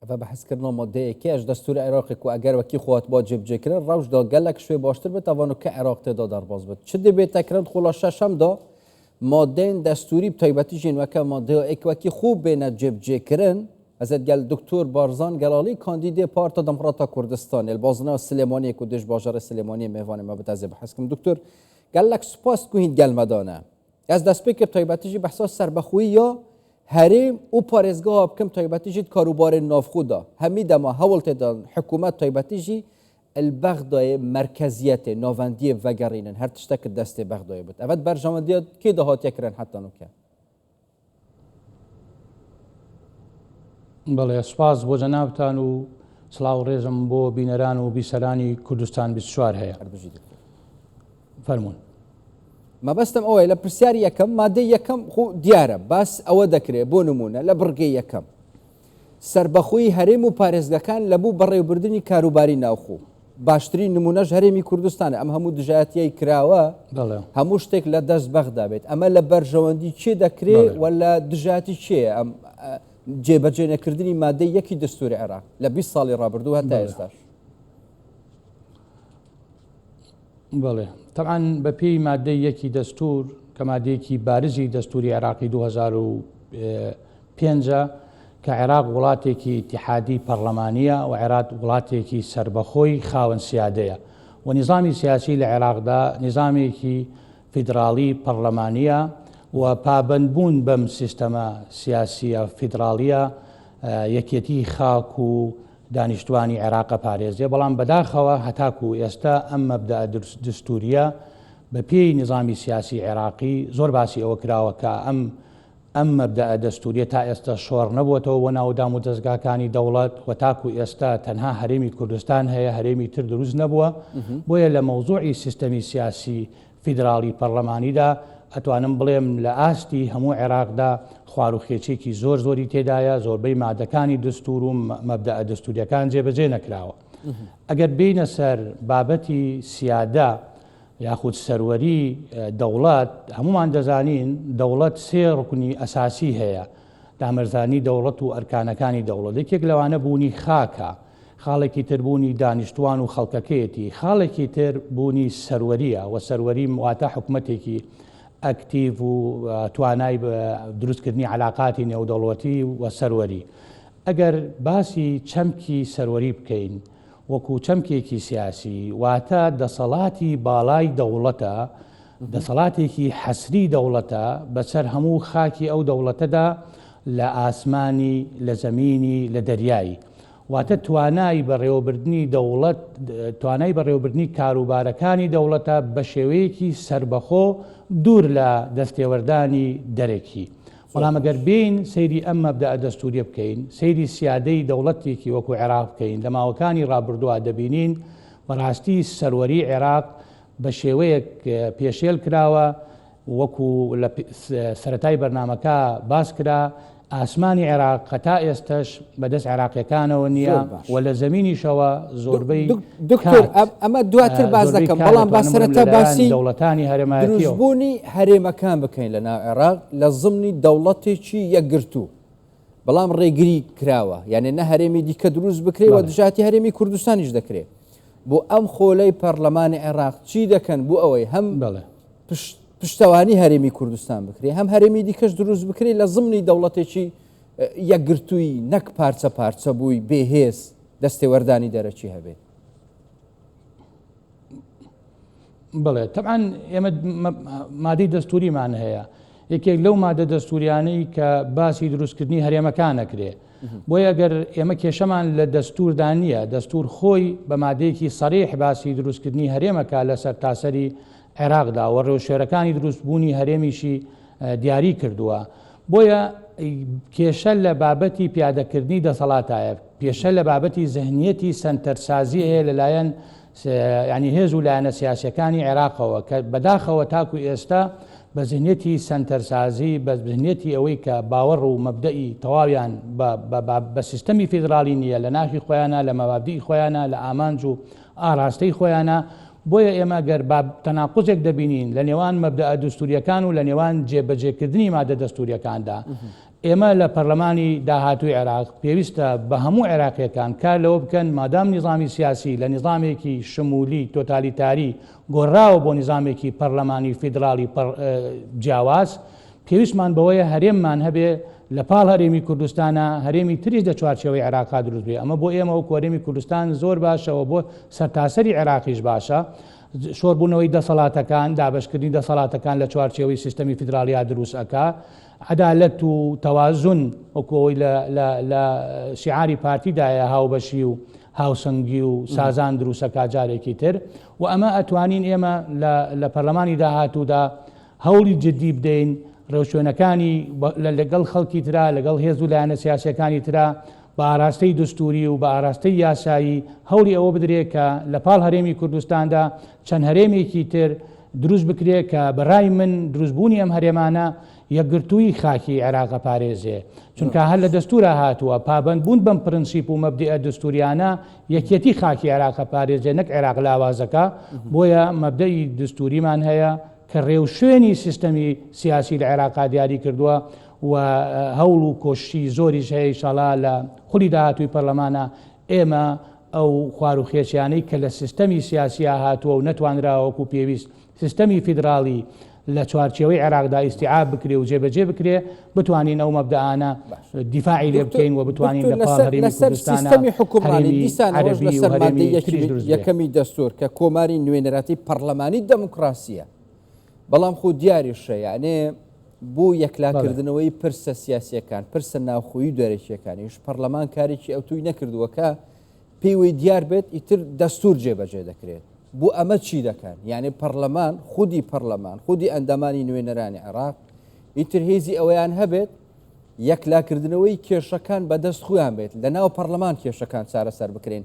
Eva behskirina madeyekê ji destûra Iraqê ku eger wekî xwe hatba cêbicêkirin rewş da gelek şwê baştir bit eva nuke Iraq tê da derbas bit. Çi dê bête kirin di xula şeşem da madeyên destûrî bi taybetî jî yên weke madeya êk wekî xwe bêne cêbicêkirin ez ê digel Doktor Barzan Gelalî kandîdê Parta Demokrata Kurdistanê li bazineya Silêmaniyê ku dê ji bajarê Silêmaniyê mêvanê me bit ez ê behs kim. Doktor gelek spas ku hîn digel me dane. Ez destpêkê bi taybetî jî behsa serbexweyî ya herêm û parêzgeha bikim taybetî jî di karûbarên navxwe de. Hemî dema hewl tê dan hikûmet taybetî jî li Bexdayê merkeziyetê, navendiyê vegerînin, her tiştek di destê Bexdayê bit. Ev di berjewendiya kê de hatiye kirin heta nûke? بەڵێ سوپاس بۆ جەنابتان و سڵاو ڕێزم بۆ بینەران و بیسەرانی کوردستان 24 هەیە. فەرموون. مەبەستم ئەوەیە لە پرسیاری یەکەم مادەی یەکەم خۆ دیارە باس ئەوە دەکرێت بۆ نمونە لە بڕگەی یەکەم سربەخۆی هەرێم و پارێزگەکان لە بوو بەڕێوبردنی کاروباری ناوخۆ باشترین نمونەش هەرێمی کوردستانە ئەم هەموو دژایەتیای کراوە هەموو شتێک لە دەست بەغدا بێت ئەمە لە بەرژەوەندی چێ دەکرێ و لە دژاتی چێ ئەم جێبەجێ نەکردنی مادەی یەکی دەستوری عێراق لە 20 ساڵی ڕابردوو هەتا ئێستاش. بەڵێ تەبعەن بە پێی مادەی یەکی دەستور کە مادەیەکی بارزی دەستوری عێراقی 2005 کە عێراق وڵاتێکی ئیتیحادی پەڕلەمانیە و عێراق وڵاتێکی سەربەخۆی خاوەن سیادەیە و نیزامی سیاسی لە عێراقدا نیزامێکی فیدراڵی پەڕلەمانیە و پابەندبوون بەم سیستەمە سیاسیە فیدراڵیە یەکێتی خاک و دانیشتوانی عێراق ئەپارێزێ، بەڵام بەداخەوە هەتاکوو ئێستا ئەم مەبدەئە دستوورییە بە پێی نیزامی سیاسی عێراقی زۆر باسی ئەوە کراوە کە ئەم ئەم مەبدەئە دەستووریە تا ئێستا شۆڕ نەبووەتەوە بۆ ناو دام و دەزگاکانی دەوڵەت و تاکوو ئێستا تەنها هەرێمی کوردستان هەیە هەرێمی تر دروست نەبووە بۆیە لە مەوزوعی سیستەمی سیاسی فیدراڵی پەڕلەمانیدا، ئەتوانم بڵێم لە ئاستی هەموو عێراقدا خواروخێچێکی زۆر زۆری تێدایە، زۆربەی مادەکانی دەستوور و مەبدەئە دەستووریەکان جێبەجێ نەکراوە. ئەگەر بێینە سەر بابەتی سیادە یاخود سەروەری دەوڵەت، هەموومان دەزانین دەوڵەت سێ ڕوکنی ئەساسی هەیە، دامەرزانی دەوڵەت و ئەرکانەکانی دەوڵەت، یەکێک لەوانە بوونی خاکە، خاڵێکی تر بوونی دانیشتووان و خەڵکەکەیەتی، خاڵێکی تر بوونی سەروەرییە و سەروەری واتە حکومەتێکی ئەکتیڤ و توانای دروستکردنی عەلاقاتی نێودەوڵەتی و سەروەری. ئەگەر باسی چەمکی سەروەری بکەین وەکو چەمکێکی سیاسی واتە دەسەڵاتی باڵای دەوڵەتە، دەسەڵاتێکی حەسری دەوڵەتە بەسەر هەموو خاکی ئەو دەوڵەتەدا لە ئاسمانی، لە زەمینی، لە دەریایی. واتە توانای بەڕێوەبردنی دەوڵەت، توانای بەڕێوەبردنی کاروبارەکانی دەوڵەتە بە شێوەیەکی سەربەخۆ دوور لە دەستێوەردانی دەرەکی. بەڵام ئەگەر بێین سەیری ئەم مەبدەئە دەستووریە بکەین، سەیری سیادەی دەوڵەتێکی وەکو عێراق بکەین، لە ماوەکانی ڕابردووە دەبینین بەڕاستی سەروەری عێراق بە شێوەیەک پێشێل کراوە وەکو لە سەرەتای بەرنامەکە باس کرا ئاسمانی عێراق هەتا ئێستەش بەدەست عێراقیەکانەوە نییە و لە زەمینیشەوە زۆربەی دکتۆر ئەمە دواتر باس دەکەم بەڵام با سەرەتا باسی دەوڵەتانی هەرێمایەتیەوە دروستبوونی هەرێمەکان بکەین لە ناو عێراق لە زمنی دەوڵەتێکی یەکگرتوو بەڵام ڕێگری کراوە یانێ نە هەرێمی دیکە دروست بکرێ و دژاتی هەرێمی کوردستانیش دەکرێت بۆ ئەم خۆلەی پەرلەمانی عێراق چی دەکەن بۆ ئەوەی هەم پشتەوانی هەرێمی کوردستان بکرێ هەم هەرێمی دیکەش دروست بکرێ لە زمنی دەوڵەتێکی یەکگرتووی نەک پارچە پارچە بووی بێهێز دەستێوەردانی دەرەکی هەبێت. بڵێ تەبعەن ئێمە مادەی دەستوریمان هەیە یەکێک لەو مادە دەستوریانەی کە باسی دروستکردنی هەرێمەکان ئەکرێ بۆیە گەر ئێمە کێشەمان لە دەستوردا نییە دەستور خۆی بە مادەیەکی سەریح باسی دروستکردنی هەرێمەکە لە سەرتاسەری عێراقدا و ڕێوشوێرەکانی دروستبوونی هەرێمیشی دیاری کردووە بۆیە کێشە لە بابەتی پیادەکردنی دەسەڵاتایە کێشە لە بابەتی زهنیەتی سەنتەرسازی هەیە لەلایەن یانی هێز و لایەنە سیاسیەکانی عێراقەوە کە بەداخەوە تاکو ئێستا بە زهنیەتی سەنتەرسازی بە زهنیەتی ئەوەی کە باوەڕ و مەبدەئی تەواویان بە سیستەمی فیدراڵی نییە لە ناخی خۆیانە لە مەبادیئی خۆیانە لە ئامانج و ئاراستەی خۆیانە بۆیە ئێمە گەر با تەناقوزێک دەبینین لە نێوان مەبدەئە دەستوریەکان و لە نێوان جێبەجێکردنی مادە دەستوریەکاندا. ئێمە لە پەرلەمانی داهاتووی عێراق پێویستە بە هەموو عێراقییەکان کار لەوە بکەن مادام نیزامی سیاسی لە نیزامێکی شمولی تۆتالیتاری گۆڕراوە بۆ نیزامێکی پەرلەمانی فیدراڵی جیاواز پێویستمان بەوەیە هەرێممان هەبێ لە پاڵ هەرێمی کوردستانا هەرێمی تریش لە چوارچێوەی عێراقا دروست بێ ئەمە بۆ ئێمە وەکو هەرێمی کوردستان زۆر باشە و بۆ سەرتاسەری عێراقیش باشە شۆربوونەوەی دەسەڵاتەکان دابەشکردنی دەسەڵاتەکان لە چوارچێوەی سیستەمی فیدراڵیا دروست ئەکا عەدالەت و تەوازن وەکو ئەوەی لە لە لە شیعاری پارتیدایە هاوبەشی و هاوسەنگی و سازان دروستەکا جارێکی تر و ئەمە ئەتوانین ئێمە لە لە پەرلەمانی داهاتوودا هەوڵی جدی بدەین ڕێوشوێنەکانی لەگەڵ خەڵکی ترا لەگەڵ هێز و لایەنە سیاسیەکانی ترا بە ئاراستەی دستوری و بە ئاراستەی یاسایی هەوڵی ئەوە بدرێ کە لە پاڵ هەرێمی کوردستاندا چەند هەرێمێکی تر دروست بکرێ کە بە ڕای من دروست بوونی ئەم هەرێمانە یەکگرتوویی خاکی عێراق ئەپارێزێ چونکە هەر لە دەستورا هاتووە پابەند بوون بەم پرنسیپ و مەبدیئە دستوریانە یەکیەتی خاکی عێراق ئەپارێزێ نەک عێراق لاوازەکا بۆیە مەبدەئی دستوریمان هەیە کە ڕێوشوێنی سیستەمی سیاسی لە عێراقا دیاری کردووە و هەوڵ و کۆششی زۆریش هەیە ئیشاڵا لە خولی داهاتووی پەرلەمانا ئێمە ئەو خواروخێچیانەی کە لە سیستەمی سیاسیا هاتووە و نەتوانراوە وەکو پێویست سیستەمی فیدراڵی لە چوارچێوەی عێراقدا ئیستیعاب بکرێ و جێبەجێ بکرێ، بتوانین ئەو مەبدەئانە دیفاعی لێ بکەین و بتوانین لە پاڵ هەرێمی لەسەر کوردستانا سیستەمی حوکمڕانی هەرێمی دیسانەوەش عەرەبی و لەسەر هەرێمی مادەی تریش دروست بێ. یەکەمی دەستوور کە کۆماری نوێنەراتی پەڕلەمانی دەموکراسییە بەڵام خۆ دیاریشە یانێ بۆ یەکلاکردنەوەی پرسە سیاسییەکان پرسە ناوخۆیی و دەرەکییەکانیش پەڕلەمان کارێکی ئەوتۆی نەکردووە کە پێوەی دیار بێت ئیتر دەستور جێبەجێ دەکرێت بۆ ئەمە چی دەکەن یعنی پەرلەمان خودی پەرلەمان خودی ئەندامانی نوێنەرانی عێراق ئیتر هێزی ئەوەیان هەبێت یەکلاکردنەوەی کێشەکان بەدەست خۆیان بێت لە ناو پەرلەمان کێشەکان چارەسەر بکرێن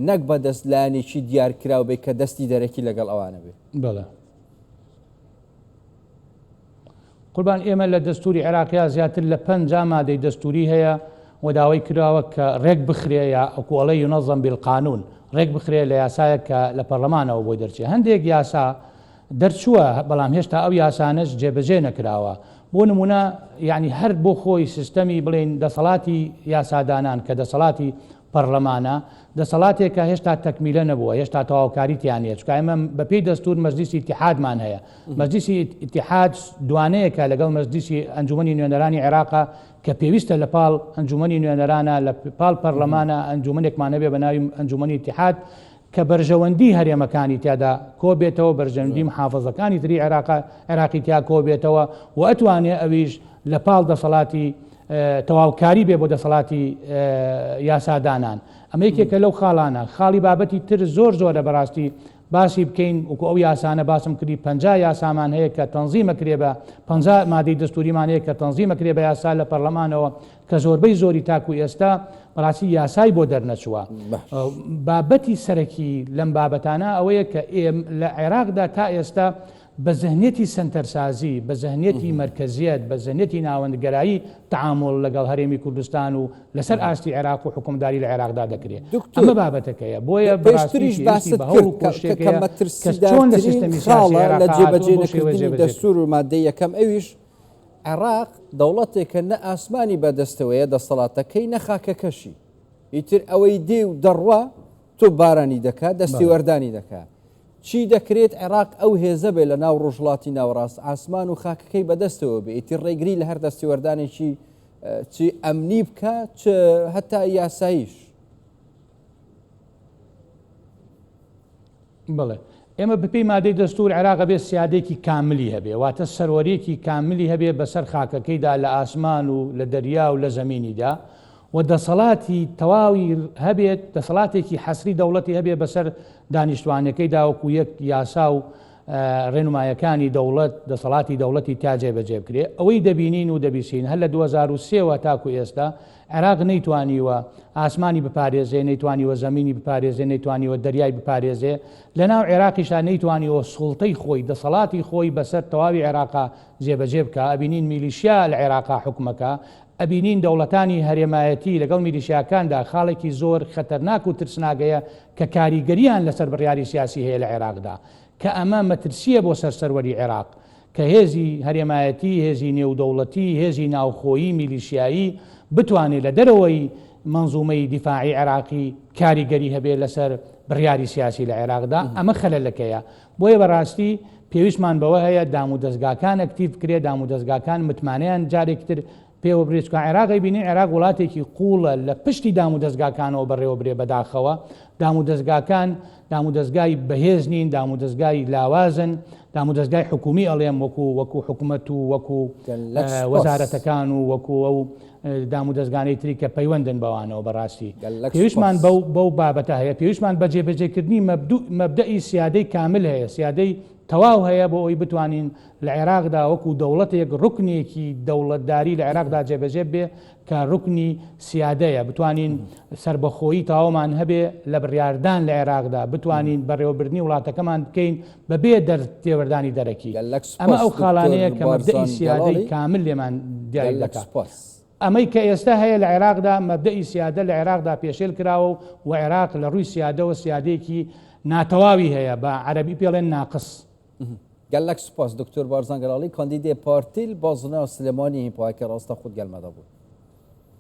نەک بەدەست لایەنێکی دیارکراو بێت کە دەستی دەرەکی لەگەڵ ئەوانە بێت. بەڵێ. قوربان ئێمە لە دەستوری عێراقیا زیاتر لە 50 مادەی دەستوری هەیە و داوای کراوە کە ڕێک بخرێ یا ئەکو ئەڵێ ينظم بالقانون ڕێک بخرێ لە یاسایەک کە لە پەرلەمانەوە بۆی دەرچێ هەندێک یاسا دەرچووە بەڵام هێشتا ئەو یاسانەش جێبەجێ نەکراوە بۆ نمونە یعنی هەر بۆ خۆی سیستەمی بڵێین دەسەڵاتی یاسادانان کە دەسەڵاتی پەڕلەمانە، دەسەڵاتێکە هێشتا تەکمیلە نەبووە، هێشتا تەواوکاری تیا نییە، چونکە ئێمە بەپێی دەستوور مەجلیسی ئیتیحادمان هەیە، مەجلیسی ئیتیحاد دوانەیەکە لەگەڵ مەجلیسی ئەنجومەنی نوێنەرانی عێراقە کە پێویستە لە پاڵ ئەنجومەنی نوێنەرانە لە پاڵ پەرلەمانە ئەنجومەنێکمان هەبێ بە ناوی ئەنجومەنی ئیتیحاد کە بەرژەوەندی هەرێمەکانی تیادا کۆبێتەوە، بەرژەوەندی محافزەکانی تری عێراق عێراقی تیا کۆبێتەوە و ئەتوانێ ئەویش لە پاڵ دەسەڵاتی تەواوکاری بێ بۆ دەسەڵاتی یاسادانان. ئەمە یەکێکە لەو خاڵانە. خاڵی بابەتی تر زۆر زۆرە بەڕاستی باسی بکەین وەکو ئەو یاسانە باسم کردی 50 یاسامان هەیە کە تەنزیمە کرێ بە 50 مادەی دەستوریمان هەیە کە تەنزیمە کرێ بە یاسا لە پەرلەمانەوە کە زۆربەی زۆری تاکو ئێستا بەڕاستی یاسای بۆ دەرنەچووە. بابەتی سەرەکی لەم بابەتانە ئەوەیە کە لە عێراقدا تا ئێستا بە زهنیەتی سەنتەرسازی، بە زهنیەتی مەرکەزیەت، بە زهنیەتی ناوەندگەرایی تەعاموڵ لەگەڵ هەرێمی کوردستان و لەسەر ئاستی عێراق و حوکمداری لە عێراقدا دەکرێ. ئەمە بابەتەکەیە. بۆیە بەڕاستی پێشتریش پێویستی باست بە هەوڵ کرد و کە کۆششێک کە هەیە کە چۆن لە مەترسیدارترین سیستەمی سیاسی خاڵە لە عێراقا هاتووە جێبەجێ بەو شێوەیە نەکردنی جێبەجێ دەستوور بکرێ. و مادەی یەکەم ئەویش عێراق دەوڵەتێکە نە ئاسمانی بەدەستەوەیە دەسەڵاتەکەی نە خاکەکەشی ئیتر ئەوەی دێ و دەڕوا تۆ بارانی دەکا دەستێوەردانی دەکا چی دەکرێت عێراق ئەو هێزە بێ لە ناو ڕۆژهەڵاتی ناوەڕاست ئاسمان و خاکەکەی بەدەستەوە بێ ئیتر ڕێگری لە هەر دەستێوەردانێکی چی ئەمنی بکە چ هەتا یاساییش. بەڵێ ئێمە بەپێی مادەی دەستور عێراق ئەبێ سیادەیەکی کاملی هەبێ واتە سەروەریەکی کاملی هەبێ بەسەر خاکەکەیدا لە ئاسمان و لە دەریا و لە زەمینیدا و دەسەڵاتی تەواوی هەبێت دەسەڵاتێکی حەسری دەوڵەتی هەبێ بەسەر دانیشتوانەکەیدا وەکو یەک یاسا و ڕێنمایەکانی دەوڵەت دەسەڵاتی دەوڵەتی تا جێبەجێ بکرێ ئەوەی دەبینین و دەبیسین هەر لە 2023ەوە تاکو ئێستا عێراق نەیتوانیوە ئاسمانی بپارێزێ، نەیتوانیوە زەمینی بپارێزێ، نەیتوانیوە دەریای بپارێزێ، لەناو عێراقیشا نەیتوانیوە سوڵتەی خۆی، دەسەڵاتی خۆی بەسەر تەواوی عێراقا جێبەجێ بکا، ئەبینین میلیشیا لە عێراقا حوکمەکا، ئەبینین دەوڵەتانی هەرێمایەتی لەگەڵ میلیشیاکاندا خاڵێکی زۆر خەتەرناک و ترسناک هەیە کە کاریگەرییان لەسەر بڕیاری سیاسی هەیە لە عێراقدا، کە ئەمە مەترسییە بۆ سەر سەروەری عێراق. کە هێزی هەرێمایەتی، هێزی نێودەوڵەتی، هێزی ناوخۆیی میلیشیایی بتوانێ لە دەرەوەی مەنزومەی دیفاعی عێراقی کاریگەری هەبێ لەسەر بڕیاری سیاسی لە عێراقدا، ئەمە خەلەلەکەیە. بۆیە بەڕاستی پێویستمان بەوە هەیە دامودەزگاکان ئەکتیڤ بکرێ، دامودەزگاکان متمانەیان جارێکی تر پێوە برێ، چونکە عێراق ئەیبینین عێراق وڵاتێکی قووڵە لە پشتی دامودەزگاکانەوە بەڕێوە برێ، بەداخەوە دامودەزگاکان دامودەزگای بەهێز نین، دامودەزگای لاوازن، دامودەزگای حکومی ئەڵێم وەکو وەکو حکومەت و وەکو گەلەک سوپاس. وەزارەتەکان و وەکو ئەو دامودەزگانەی تری کە پەیوەندن بەوانەوە بەڕاستی گەلەک پێویستمان سوپاس. بەو بەو بابەتە هەیە پێویستمان بە جێبەجێکردنی مەبدوء مەبدەئی سیادەی کامل هەیە سیادەی تەواو هەیە بۆ ئەوەی بتوانین لە عێراقدا وەکو دەوڵەتێک ڕوکنێکی دەوڵەتداری لە عێراقدا جێبەجێ ببێ کە ڕوکنی سیادەیە، بتوانین سەربەخۆیی تەواومان هەبێ لە بڕیاردان لە عێراقدا، بتوانین بەڕێوەبردنی وڵاتەکەمان بکەین بەبێ دەستێوەردانی دەرەکی. گەلەک ئەمە سوپاس ئەو دکتۆر خاڵانەیە کە مەبدەئی بارزان سیادەی گەڵاڵی. کامل لێمان دیاری گەلەک دەکا. سوپاس. ئەمەی کە ئێستا هەیە لە عێراقدا مەبدەئی سیادە لە عێراقدا پێشێل کراوە و عێراق لە ڕووی سیادەوە سیادەیەکی ناتەواوی هەیە، بە عەرەبی پێڵێن ناقص. گەلەک سوپاس دکتۆر بارزان گەڵاڵی کاندیدێ پارتیل بازنە سلێمانی پایکە ڕاستە خود گەل مەدا بوو.